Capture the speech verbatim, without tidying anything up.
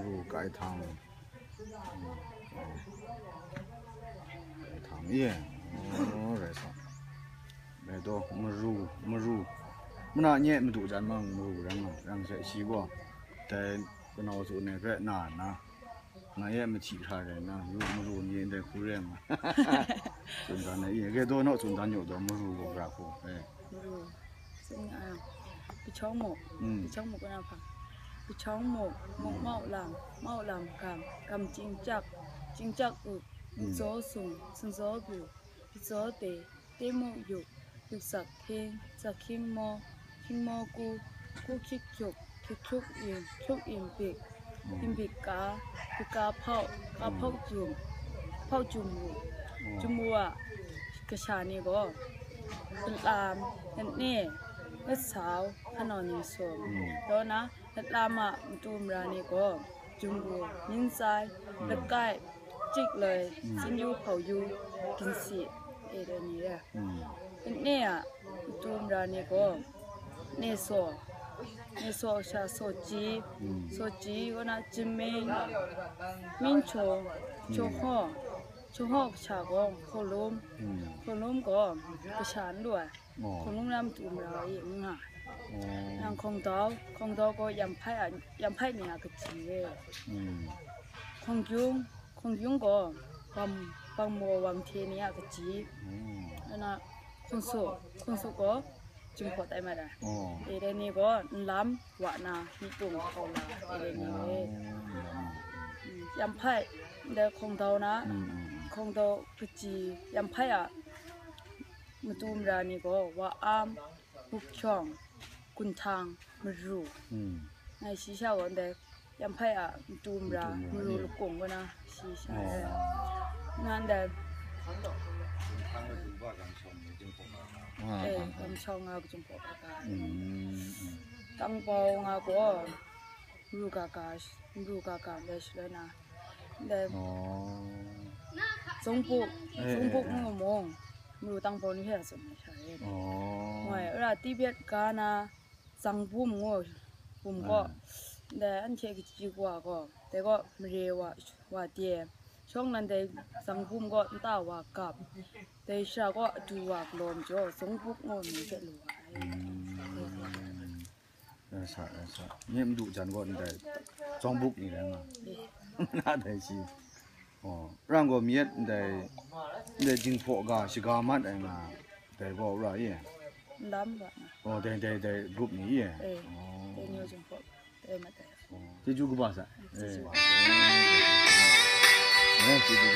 maru kai htang. Hmm, oh. Kai htang ye. Oh, rai sa. Rai do, maru, maru. Mana nye madu jan mang maru rang, rang sai shi gaw. Dai kanau su ne hpe na na. Nga ye mahti hkra rai na, yu maru ni ndai hku rai nga. Tsun dan na, i, ge do naw tsun dan yu do, maru gaw gara hku. Eh. Maru. Tsun nga, ah, Pachawng Muk. Mm. Pachawng Muk na hpa. Pachawng Muk, Muk Mau Lam, Mau Lam Gam, Gam Chyingchak, Chyingchak Up, Mm. Ntsaw Sung, Sungtsaw Bu, Pyaw Te, Te Muk Yuk, Yuk Sak Hkying, Sak Hkying Maw, Hkying Maw Ku, Ku Hkyik Hkyuk, Hkyik Hkyuk Im, Hkyuk Im Bik, Mm. Im Bik Ka, Bik Ka Hpau, Ka Mm. Hpau Jum, Hpau Jum Wu, Mm. Jum Wu a kasha ni gaw, Latlam, Lane, Latsau, Hkanau Ningsum, Mm. Law na, Latlam a matu mara ni gaw, Jum Wu, Myin Tsai, Mm. Lakai, Chik Loi, Mm. Sin Yu Hpau Yu, Ginsi, e dai ni re. Mm. Lane a matu mara ni gaw, Ne Saw, Ne Saw kasha Saw Ji, Mm. Saw Ji kaw na Jin Ming, Ming Chawng, Mm. Chawng Haw, Chawng Haw kasha gaw Hkaw Lum, Mm. Hkaw Lum gaw kasha n lu ai. Oh. Hkaw Lum na matu mara e n nga. Oh. Nang Hkawng Dau, Hkawng Dau gaw Yam Hpai a, Yam Hpai ni a kaji e. Mm. Hkawng Gyung, Hkawng Gyung gaw Bam, Bam Maw Wang Hte ni a kaji. Mm. Ana Hkawng Suk, Hkawng Suk gaw Jinghpaw tai mat ai. Oh. E dai ni gaw Nlam, Wa Na, Myitung, Hkau La, e dai ni Oh, re. Nlam. Mm, Yam Hpai, ndai Hkawng Dau na, Mm, mm, mm. Hkawng Dau kaji, Yam Hpai a matu mara ni gaw, Wa Am, Buk Hkyawng, Gun Htang, Maru. Mm. Ngai shi sha gaw ndai Yam Hpai a matu mara, Matu mara, Maru ye. Lakung kaw na shi sha Oh. rai. Nga ndai, Ah, eh, ah, ah. Gam Shawng nga Kajung Hpaw Ga Ga. Mm, mm. Tang Bau nga gaw, Maru Ga Ga, Maru Ga Ga ndai shaloi na. Ndai Oh. Zungbuk, Eh, Zungbuk eh, eh. ngu mung, Maru Tang Bau ni hpe a tsun ai sha e. Oh. Ngoi, ara Tibet ga na, Zangbum ngu bum gaw, Ah. ndai anhte kaji wa gaw, dai gaw mare wa, wa de, shawng nan dai Zangbum gaw nta wa gap, dai sha gaw adu wa galaw majaw, Zungbuk ngu mying hpe lu wa ai. Mm. Rai sa, rai sa. Nye madu jan gaw ndai Zungbuk ni rai nga. Eh. Na dai shi. Oh, rang gaw myit ndai, ndai Jinghpaw Ga shaga mat ai nga, dai gaw ra i? Lam wa na. Oh, dai, dai, dai group ni i? Eh, Oh. dai ni Jinghpaw, dai mat ai. Oh. Chyeju kaba sa. Chyeju. Eh. Eh, chyeju.